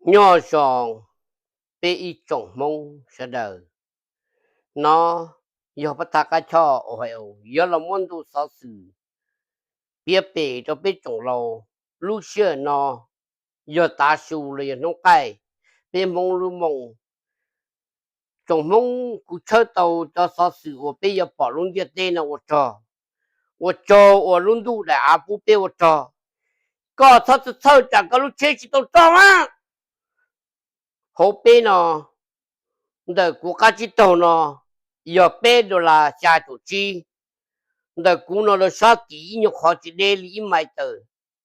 Nyob zoo peb ib tsoom Hmoob sawv daws, no yog pab thaj qab choj uas hais yuav los muab ntu xov xwm piav pem rau peb tsoom laus. Lub sij hawm no yog tav su los yog hnub qaij, peb Hmoob lub moo. Tsoom Hmoob, kuv tshawb tau cov xov xwm uas peb yuav pom lub ntiaj teb no ua rog, ua tsaug uas lub ntuj daim av pub peb ua rog. Koj txhob txhawj tsam koj lub tsheb tsis tau rog mas. Hauv peb no, ntawm kuv qab tsib taug no yog peb dollar xya caum tsib. Ntawm kuv no rau sab tim ib nyuag qhov tsis deb li ib mais tawm,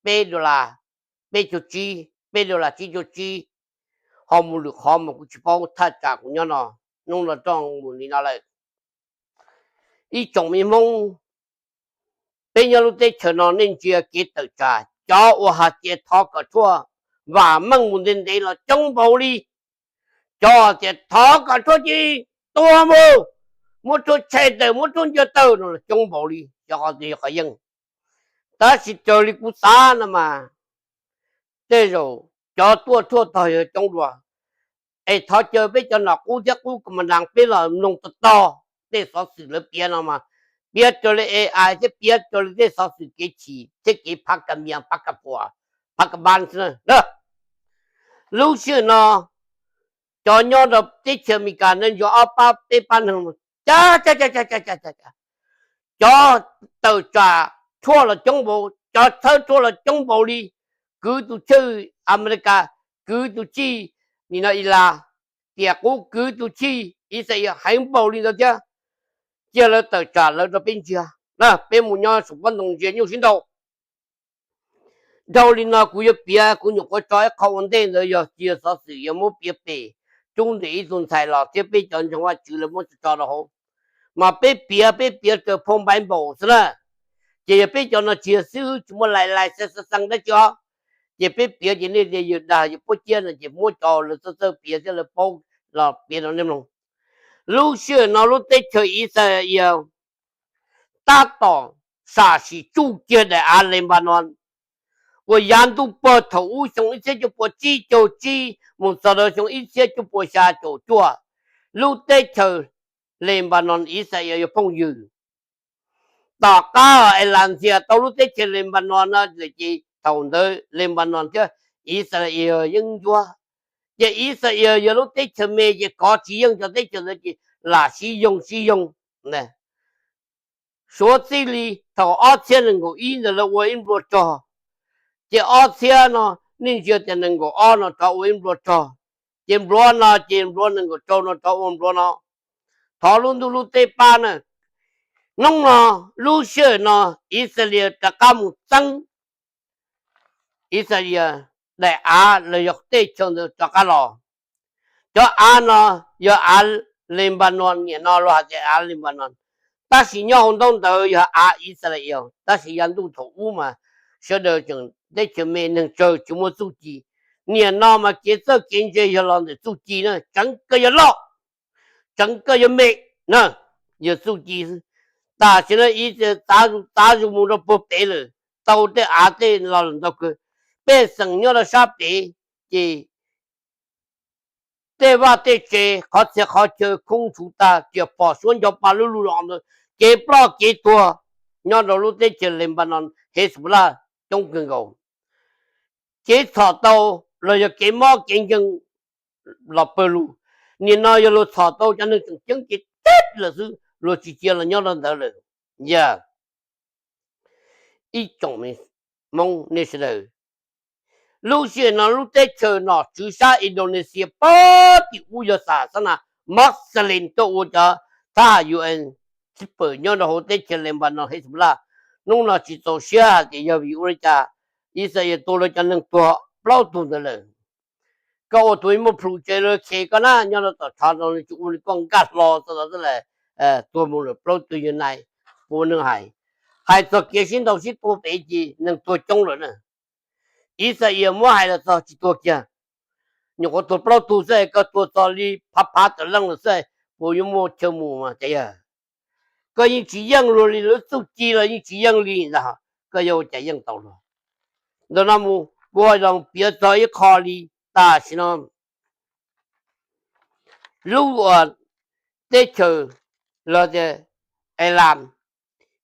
peb dollar, peb caug tsib, peb dollar tsib caug tsib. Ho mus lwm qhov mas kuv tsis paub, thaj tsam kuv nyob no hnub no roj mus li no lawm. Ib tsoom me Hmoob, peb nyob lub teb chaws no nej ntsia kev tawm tsam, cov uas hais tias thov kom tshuaj vam meej mus ntev ntev los coob npaum li. Cov tias thov kom tshuaj cia li tuag mus, muab tshuaj tshem tawm, muab tshuaj ncua tawm no los coob npaum li, xyov qhov twg yog qhov yeej. Tab sis raws li kuv xav no mas, tej zaum cov tuaj tshuaj tog yog coob dua. Es thov caw peb cov nom qub thiab qub ka ma das peb los mloog tog tog tej xov xwm lawv piav no mas, piav raws li A I thiab piav raws li tej xov xwm kev chim thiab kev phab ka mias, phab ka phuam, phab ka npab xwb na. Lub sij hawm no cov nyob rau teb chaws Amelikas no ntsuas ob pab peb pab neeg, cov tawm tsam tshuaj los coob npaum, cov tshawb tshuaj los coob npaum li. Kwv tus tshwj Amelikas, kwv tus tshij nim no Ilas, tiam qub kwv tus tshij Israel heev npaum li ntawd thiab. Cia lawv tawm tsam lawv rau peb ntsia, peb mus nyob saum pob ntoo ntsia nyuj sib ntaus. Dhau li no kuv yuav piav, kuv nyuam qhuav tso ib qho ua ntej ntawd yog tsis yog xov xwm yuav muab piav pem rub ntawm ib tug ntxhais los thiab peb cov ntseeg Vajtswv lawv muab tso rau hauv. Mas peb piav, peb piav raws phau Npaiv Npaum xwb na. Ces yog peb cov no tsis yog xib hwb, tsis muaj lais lais xees xees dab tsi os. Ces peb piav ces nej tias yawg dag yawg Puab Ciab no ces muab cov lawv txawj txawj piav thiab lawv paub los piav rau nej mloog. Lub sij hawm no lub teb chaws Israel tab tom sam sim tsuj kiag daim av Lebanon uas yav ntuj pog thaum ub xyoo ib txhiab cuaj puas tsib caug tsib mus txog rau xyoo ib txhiab cuaj puas xya caum cuaj, lub teb chaws Lebanon Israel yog phooj ywg. Tom qab es las ntxias tau lub teb chaws Lebanon no lawm ces thaum ntawd Lebanon thiab Israel yeej ncuab. Ces Israel yog lub teb chaws me ces kov tsis yeej cov teb chaws ntawd ces lam sib yoog sib yoog. Suav txij li thaum ob txhiab nees nkaum ib ntawd lawv ua ib nplua rog, ces ob txhiab no nej ntsia tias nees nkaum ob no rov ua ib nplua rog, ces nplua no ces nplua nees nkaum rau no rov ua nplua no. Thov lub ntuj lub teb pab na. Hnub no, lub sij hawm no, Israel rov qab mus txeeb Israel daim av los yog tej chaw ntawd rov qab los. Cov av no yog av Lebanon, nim no luag hais tias av Lebanon, tab sis nyob hauv ntaub ntawv yog av Israel. Tab sis yav ntuj thaum ub mas sawv daws tseem teb chaws me neeg tsawg tsis muaj txuj ci. Nim no mas kev txawj kev ntse yog los ntawm txuj ci na, tseev kawg yog loj, tseev kawg yog me na, yog txuj ci xwb. Tam sim no Israel txav zus txav zus mus rau puag pem lawm, tau tej av tej los lawm ntau kawg. Pej xeem nyob rau sab pem ces tej vaj tej tsev, qhov txhia qhov chaw khoob tshuv tag, tias pom suab nco pa lub lub los ntawd, kev ploj kev tuag nyob rau lub teb chaws Lebanon, Hezbollah coob kawg nkaus. Kev txhom tau los yog kev mob kev nkeeg los pawg lug. Nim no yog luag txhom tau cov neeg tseem ceeb ces teb lawm xwb, luag tsis cia los nyob rau ntawd lawm. Yog ib tsoom Hmoob nej sawv daws, lub sij hawm no lub teb chaws nom tswv sab Indonesia puag tim ub yog xa xab nas Muslim tuaj ua cov thab ham U N sib pawm nyob rau hauv teb chaws Lebanon Hezbollah. Hnub no tsis txaus siab hais tias yog vim ua li cas Israel tua lawv cov neeg tuag plaub tug ntawd lawm. Koj ua tus muaj plhus ces lawv khes koj na, nyob rau tom tshav no tsis ua li koj nkaj hlo txog tod xwb las, tuag mus lawm plaub tug yawg nais. Ua neeg hais, hais txog kev sib ntaus sib tua pem ces neeg tuag coob lawm na. Israel muab hais los txog tsis tuag kiag, nyuam qhuav tuag plaub tug xwb, koj tuag txog li phav phav tawm leej lawm xwb, puas yuav muaj chaw mus mas cas yog? Koj yeej tsis yeej luag li, lawv txuj ci los yeej tsis yeej li ntag, koj yuav ua cas yeej tau luag? Ntawm no mus kuv ho los piav txog ib qho li Tam sim no lub uas teb chaws los tias Iran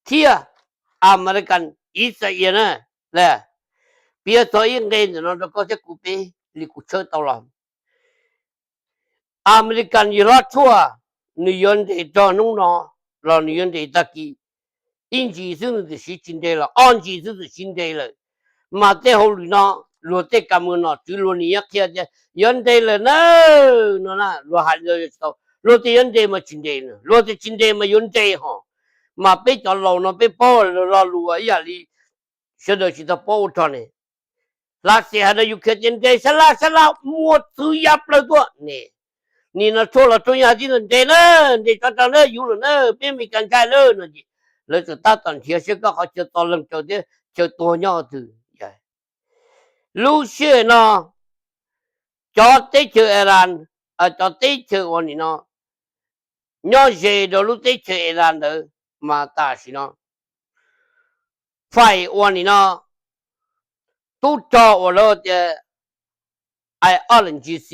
thiab American Israel na, piav txog ib nqe ntawm no rau koj thiab kuv peb li kuv tshawb tau los. American yawg hlob tshuaj, nws yuav nres rau hnub no los nws yuav nres tag kis, ib ntsis xwb nws twb siv tsis nres los ob ntsis xwb twb siv nres lawm. Mas tej hauj lwm no luag tej ka mus nom tswv luag nim nyob qhia tias yuav nres lawm na, no na luag hais tsis tau. Luag tias yuav nres mas tsis nres, luag tias tsis nres mas yuav nres hos. Mas peb cov laus no peb paub lo lus ib yam li sawv daws tsis tau paub ua rog ne. Lav Xias hais rau Ukraine tias nres sab laj sab laj, muaj txwv ya plaws tuaj ne. Nim no tshuaj los tshuaj yog hais tias nres na, nres tsov rog na, yus lawm na, peb Meskas ntshai lawm no ces lawv txawm tab tom nrhiav seb koj qhov chaw txo leeg tsaws thiab chaw tuag nyob twg. Lub sij hawm no cov teb chaws Iran, cov teb chaws uas nim no nyob ze rau lub teb chaws Iran ntawd mas tam sim no fais ua nim no tub rog uas lawv tias I R G C,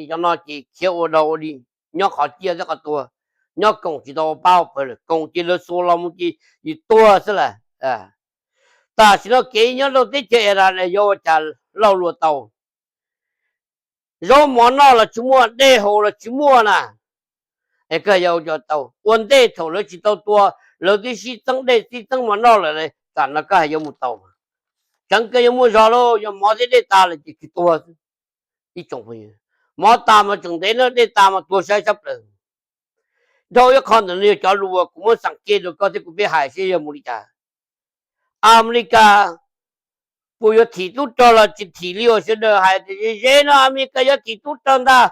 cov no ces khiav ua dog ua dig, nyob qhov ciaj thiab qhov tuag, nyob koom tsis tau ua pab ua pawg lawm, koom ces lawv xuas los mus ces yus tuag xwb lawm. Tam sim no kev nyob rau teb chaws Iran yuav ua cas lauj luag tau? Zaub mov noj los tsis muaj, dej haus los tsis muaj na, es koj yuav ua cas tau? Ua ntej thaum lawv tsis tau tua, lawv twb sib txeeb dej sib txeeb mov noj lawm, tam no koj yuav mus tau? Tseev koj yuav muaj zog lauj, yog mov thiab dej tas lawm ces tsis tuag xwb. Ib tsoom phooj ywg, mov tas mas tseem ntev na, dej tas mas tuag saib sab plaws. Dhau ib qho ntawm no yog cov lus uas kuv muab xeem kiag rau koj thiab kuv peb hais seb yog mus li cas. Amelikas puas yuav thim tub rog los tsis thim li uas sawv daws hais tias ze ze no Amelikas yuav thim tub rog ntag,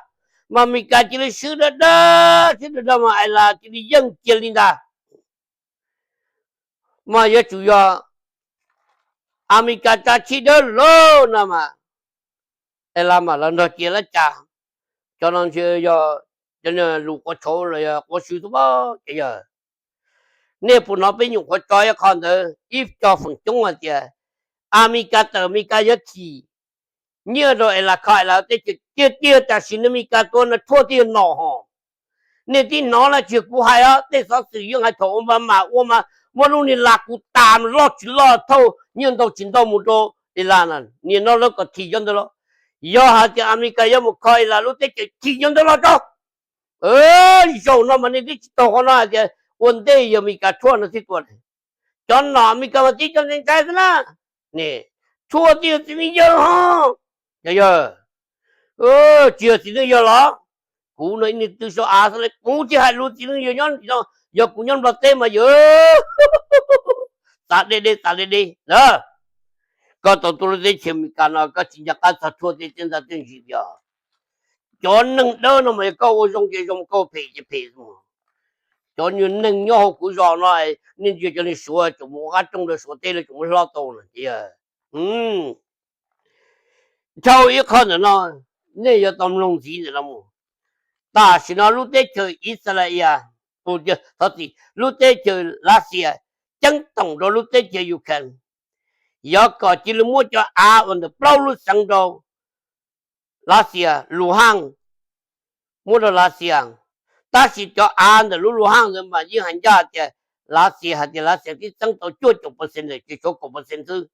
mas Amelikas cia li swb dawb dawb, swb dawb dawb mas Iran cia li yeej cia li ntag. Mas yuav tsum yog Amelikas tsa tshib dawb lawm no mas Iran mam los nrog cia lab cas. Cov no ntshe yog cov lus quav tshauv los yog quav swb xwb pob. Ces yog nej puas hnov peb nyuam qhuav tso ib qho ntawd ib co feem coob hais tias Amelikas tawm Amelikas yuav thim nyiaj rau Iran kho Iran tej ces tiag tiag tam sim no Amelikas tua no tshuaj thiaj yog nom hos. Nej tib hnov na, tsis yog kuv hais os, tej xov xwm yeej hais thaum Obama ua mas muab lub niag las kuv tas mas loj tsis loj thauj nyiaj ntau tsis ntau mus rau Iran na. Nim no lawv kom thim cov ntawd los, yog hais tias Amelikas yuav mus kho Iran lub teb chaws thim cov ntawd los rau. Zaum no mas nej twb tsis taug qhov no hais tias ua ntej yog Amelikas tshuaj no thiaj tua. Cov nom Amelikas mas tib cov ntshai ntshai xwb na. Tshuaj twb yog txiv neej yawg hos. Yog, tsis yog txiv neej yawg los kuv no ib niag tw sau av xwb li, kuv thiaj hais lus txiv neej yawg nyob no, yog kuv nyob Nplog teb mas yog txav deb deb txav deb deb na. Koj tau tuaj lub teb chaws Amelikas no koj tsis nco qab txog tshuaj tej txiaj ntsig tiag. Cov neeg dawb no mas yog koj ua zoo ces zoo, koj ua phem ces phem xwb. Cov neeg nyob hauv kuv zos no, nej ntsia cov neeg Suav tseem mus ua qab rooj rau Suav teb, lawv tseem muab hlob tau no tiag. Dhau ib qho ntawm no, nej yuav tau mloog ntxiv ntawm no mus. Tam sim no lub teb chaws Israel, thov txim, lub teb chaws Lav Xias ceeb toom rau lub teb chaws Ukraine, yuav kom cia li muab cov av uas ntawm plaub lub xeev rau Lav Xias, Luhansk muab rau Lav Xias. Tab sis cov av ntawm lub Luhansk ntawd mas yeej hais ncaj tias Lav Xias hais tias Lav Xias twb txeeb tau cuaj caum percent lawm, ces tshuav kaum percent xwb.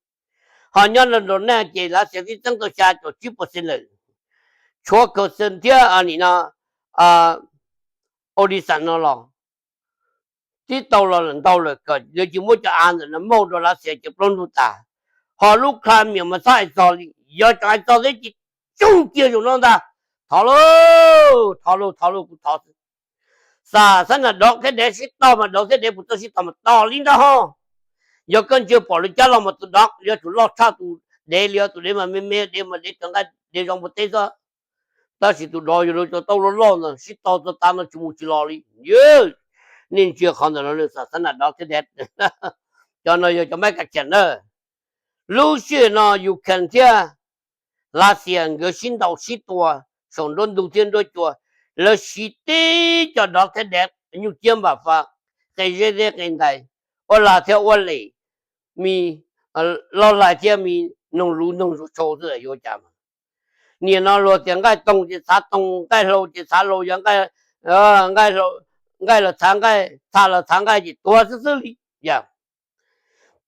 Ho nyob rau Donetsk ces Lav Xias twb txeeb tau xya caum tsib percent lawm, tshuav Kherson thiab nim no Odesa no los twb tau los lawm ntau lawm, kom lawv cia muab cov av ntawm no muab rau Lav Xias ces plaub ntug tas. Ho lub Crimea mas txhob hais txog li, yog tseem hais txog thiab ces tsuj cia zaum no ntag. Thov lauj, thov lauj, thov lauj, kuv thov xwb. Xam xab nas dov thiab dev sib tog mas dov thiab dev puas tau sib tog mas tog li ntag ho. Yog koj ntsia pom lawv cab los mas tus dov yuav tsum loj tshaj tus dev li os, tus dev mas me me, dev mas dev rov nqaij dev zoo npua teb xwb. Tab sis tus dov yog lawv cov taub loj loj ntawd sib tog txog tav no tsis mus tsis los li. Nej ntsia qhov ntawm no, xam xab nas dov thiab dev, cov no yog cov mab kas thiam na. Lub sij hawm no Ukraine thiab Lav Xias nkawd sib ntaus sib tua saum nruab ntug thiab nruab cua, lawv siv tib co dov thiab dev nyuj ciab npam fa, qe zeb thiab qe ntais, ua lag thiab ua lem, me loj laig thiab me noog luv noog zuj tshau xwb yuav cas mas. Nim no luag tias nqaij toog ces txhav toog, nqaij hlau ces txhav hlau, yog nqaij los txhav nqaij, txha los txhav nqaij ces tuag xwb xwb li. Yog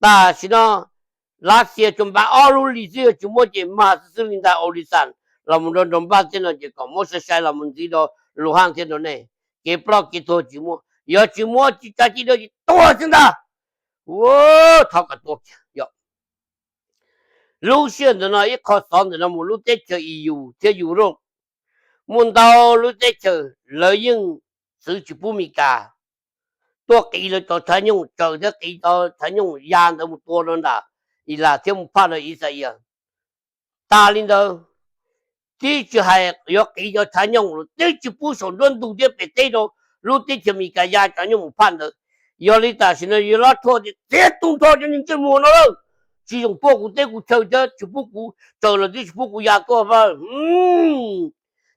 tam sim no Lav Xias tsuas npaj ob lub li xwb, yog tsis muab ces mag xwb xwb li ntag. Au li xas los mus rau nrog npaj tej no ces kom muab sai sai los mus ntxiv rau Luhans thiab rau nej, kev ploj kev tuag tsis muaj, yog tsis muab tsis tsa ci dab tsis tuag xwb ntag. Ua, thov kom tuag kiag yom. Lub sij hawm ntawm no ib qho xov ntawm no mus lub teb chaws E U thiab Europe, muaj ntau lub teb chaws lawv yeej txwv tsis pub Meskas tuaj qiv lawv cov tshav nyooj, tsaws thiab qiv cov tshav nyooj ya ntawd mus tua rau nram Ilas thiab mus phaj rau Ixayees. Tas li ntawd, twb tsis hais yuav qiv cov tshav nyooj los twb tsis pub saum nruab ntug thiab pem teb rau lub teb chaws Meskas ya tshav nyooj mus phaj ntawd. Yog li tam sim no yawg Lav Truam tias txiav tu nrho cov niag ntsej muag no lawm, tsis zoo puag kuv teb kuv chaw thiab tsis pub kuv tsaws los twb tsis pub kuv ya tuaj.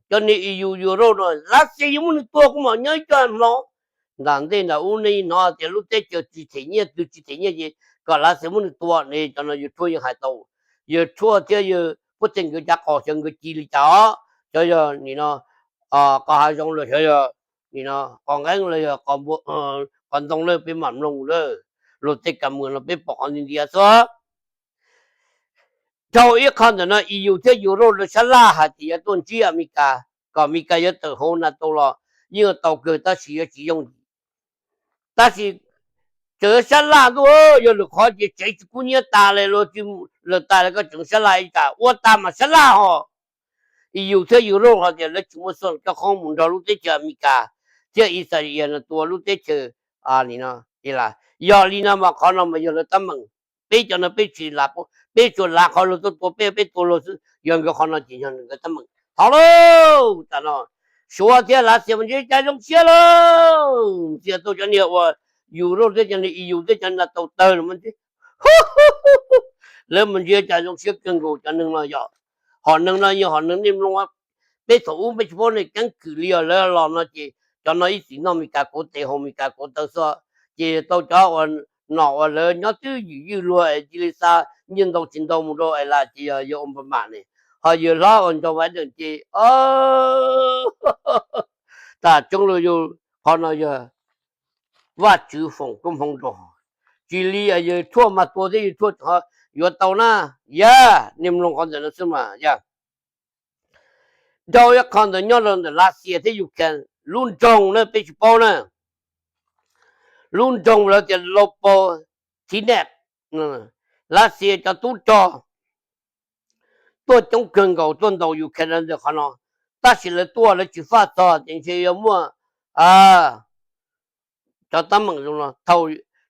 Cov niag E U Europe no Lav Xias yuav muab nws tua kuv mam nyob ib co hmo. Nram ntej nram ub nej hnov tias lub teb chaws tsis them nyiaj, twg tsis them nyiaj ces kom Lav Xias muab nws tua ne. Cov no yawg Tshuaj yeej hais tau, yawg Tshuaj thiab yawg Puab Txeeg nkawd cav qos xyov nkawd ci li cas os. Xyov yog nim no qos hav zoov los xyov yog nim no qos nqeeb los yog qos ntoo na, peb mam mloog na. Luag tej kam mus no peb pom qhov nti ntiav xwb. Dhau ib qho ntawm no E U thiab Europe lawv sab laj hais tias yuav tuaj ntsib Amelikas kom Amelikas yuav tawm hauv NATO los yeej tau kawg tab sis yuav tsis yooj yim. Tab sis tseem sab laj ntuj, yog lwm qhov ces tsev tsis kub hnyiab tas li, luag tsis lawm tas li koj tseem sab laj ib tsam ua tag mas sab laj hos. E U thiab Europe hais tias lawv tsis muaj xeeb coj qhoob mus nrog lub teb chaws Amelikas thiab Ixayees no tua lub teb chaws Ilas. Yog li no mas qhov no mas yog lawv teeb meem. Peb cov no peb tsis lav, peb tsuas lav qhov luag tuaj tua peb, peb tua luag xwb. Yog nkawd qhov no ces yog nkawd teeb meem. Thov lauj, tam no Suav thiab Lav Xias mas ntshe cas zoo siab lauj, ntxias tau cov niag uas Europe thiab cov niag E U thiab cov NATO tawg los mas ntshe lawv mas ntshe cas zoo siab kawg nkaus cov neeg no yom. Hom neeg no yog hom neeg nej mloog, peb thaum ub peb tsis paub nej keeb kwm li os, lawv los no ces cov no ib txwm noj Meskas kauv tes haus Meskas kauv taw xwb, ces tau cov uas nom uas lawv nyob twb ywm ywj luag es cia li xa nyiaj ntau tsis ntau mus rau Ilas ces yog yawg Obama ne, ho yawg hlob uas Joe Biden ces tas tsooj lawm. Yog qhov no yog Vajtswv foom koob hmoov rau, tsis li yawg Tshuaj mas tua thiab yawg Tshuaj tseem yuav tau na. Yog nej mloog qhov ntawm no xwb mas yog. Dhau ib qho ntawd nyob rau ntawm Lav Xias thiab Ukraine lub nroog na, peb tsis paub na. Lub nroog lawv tias Lopo Tinev, Lav Xias cov tub rog tuaj coob kawg nkaus tuaj ntaus Ukraine ntawm qhov no, tab sis lawv tuaj lawv tsis faj txog ces ntshe yuav muaj cov teeb meem zoo no. Thaum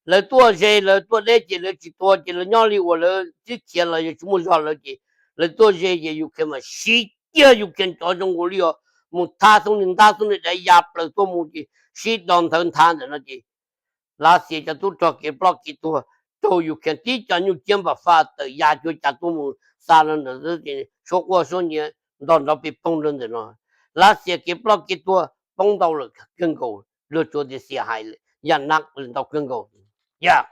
lawv tuaj ze lawv tuaj deb ces lawv tsis tua ces lawv nyob li uas lawv twb khiav los yog tsis muaj zog lawv ces lawv tuaj ze ces Ukraine mas sib ciag, Ukraine cov zoo nkaus li os, mus thab xub ni ntab xub ni dav ya plaws tuaj mus ces sib do nthawv nthav ntawm no ces Lav Xias cov tub rog kev ploj kev tuag raug Ukraine tib co nyuj ciab npam faj tawm ya cuag cas tuaj mus xa no ntawm suab quaj suab nyiav ntog nrov pes poog rau ntawm no. Lav Xias kev ploj kev tuag poob ntau lawm kawg nkaus, luag tsuas tias xiam hais yam nab ntau kawg nkaus. Yog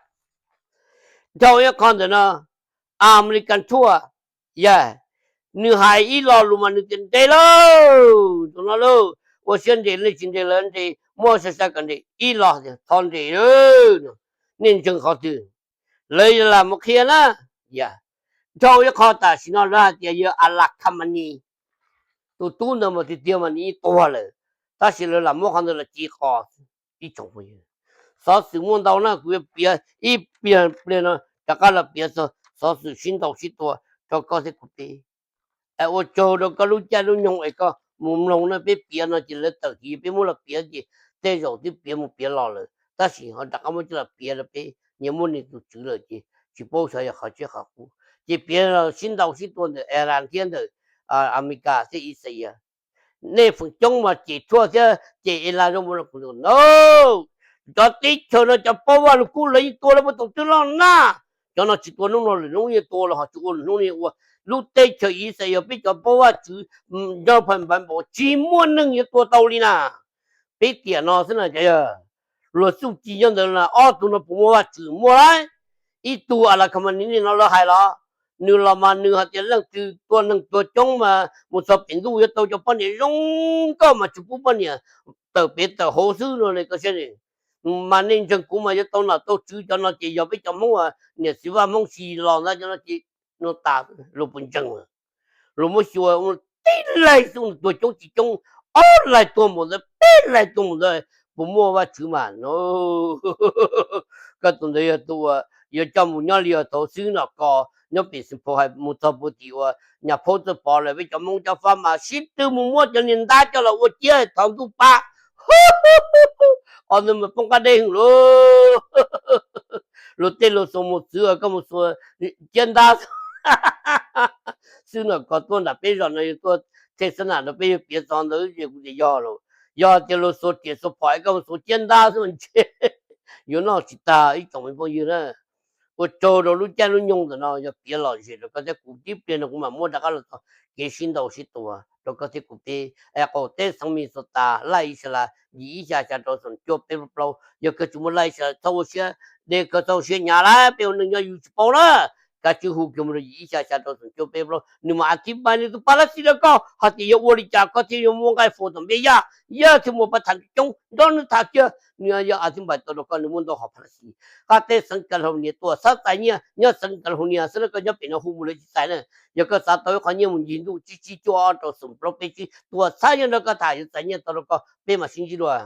dhau ib qho ntawm no, Amelikas tshuaj, yog nws hais ib lo lus mas nws tias nres lauj, tus no lauj, ua siab nres, nej tsis nres lawv nres, muab sai sai kom nres, ib lo tias thov nres, nej ntseeg qhov twg? Lawv lam mus qhia na. Yog dhau ib qho tam sim no lawv hais tias yawg Alas Khamenei, tus tub ntawd mas tiag tiag mas nws yeej tuag lawm, tab sis lawv lam muab qhov ntawd los ci qos. Ib tsoom phooj ywg, xov xwm muaj ntau na, kuv yuav piav ib pliag pliag no rov qab los piav txog xov xwm sib ntaus sib tua rau koj thiab kuv peb. Es ua tsaug rau koj lub caij lub nyoog es koj mus mloog no, peb piav no ces lawv tawm kiv peb muab los piav ces tej zaum twb piav mus piav los lawm, tab sis ho rov qab muab coj los piav rau peb, nyias muaj nyias tus tswv lawm ces tsis paub xyov yog qhov tseeb qhov qub. Ces piav los sib ntaus sib tua ntawm Iran thiab ntawm Amelikas thiab Israel. Nej feem coob mas cem Trump thiab cem Iran zoo no, cov teb chaws no cov Pob Vaj Lug Kub lawv yeej tua lawv puag thaum twg los na. Cov no tsis tua hnub no lwm hnub yeej tua los ho tsis ua lwm hnub yeej ua. Lub teb chaws Israel yog peb cov Pob Vaj Tswv nco pha npav npaum tsis muaj neeg yuav tua tau li na. Peb tiam no xwb na cov yawg, luag txuj ci nyob ntawd na, ob tug no puas muaj Vaj Tswv? Muaj lauj. Ib tug Alas Khamenei no lawv hais los Nws los mas nws hais tias leej twg tua neeg tuag coob mas mus txog pem ntuj yuav tau cov poj niam zoo nkauj mas tsis pub poj niam tawm pem tawm hauv xwb no ne koj saib. Mas nej ntseeg kuv mas yuav tau nom tau tswv cov no ces yog peb cov Hmoob niam txiv vaj Hmoob Sis los ntawd cov no ces no tas luag puas ntseeg. Luag muab xyuas tib leeg xwb tuag coob tsis coob, ob leeg tuag npaum ntawd peb leeg tuag npaum ntawd puas muaj Vajtswv mas no. Koj tus ntawd yog tus uas yuav coj mus nyob li os thaum xwb no koj nyob pem Xeev Phau hais mus txog puag tim uas Nyab Phau txawj pom lawm peb cov Hmoob cov fab mas sib tw mus muab cov niag ntab coj los ua ciab thov ntuj pab. Qhov ntawd mas poob qab deb heev lauj. Luag tej luag xuas mus txwv koj mus xuas ciab ntab xwb no koj tuaj nram peb zos no yog tuaj tej xab nam no peb yog piav txog ntawd ces kuv tias yog lawm. Yog tias luag xuas riam xuas phom koj mus xuas ciab ntab xwb ntshe yuav noj tsis tag ib tsoom me phooj ywg na. Ua tsaug rau lub caij lub nyoog ntawm no yog piav lom zem rau koj thiab kuv tib pliag no kuv mam muab rov qab los txog kev sib ntaus sib tua rau koj thiab kuv peb. Qaum teb xeev Minnesota, laj Israel, yim ib xya xya rau xoom cuaj peb plaub. Yog koj tsis muaj laj Israel txhob ua siab deb, koj txhob ua siab hnyav lawm, peb ua neej nyob yus tsis paub na. Kav tsij hu kiag mus rau yim ib xya xya rau xoom cuaj peb plaub, nws mam a thib npais nws tus pas lab xis rau koj hais tias yuav ua li cas koj thiaj yuav muaj nqaij faus tom npe yaj, yog thiaj muaj pab tham coob nrog nws tham kiag. Nws yog a thib npais tau rau koj, nws muaj ntau hom pas lab xis. Qab teb xeev California tuaj xab txais nyiaj nyob xeev California xwb na, koj nyob pem no hu mus lawv tsis txais na. Yog koj xav tau ib qho nyiaj mus ncig ntuj tsib tsib cuaj ob rau xoom plaub peb tsib tuaj txhab nyob nrog koj tham yuav txais nyiaj tau rau koj, peb mam sib ntsib dua.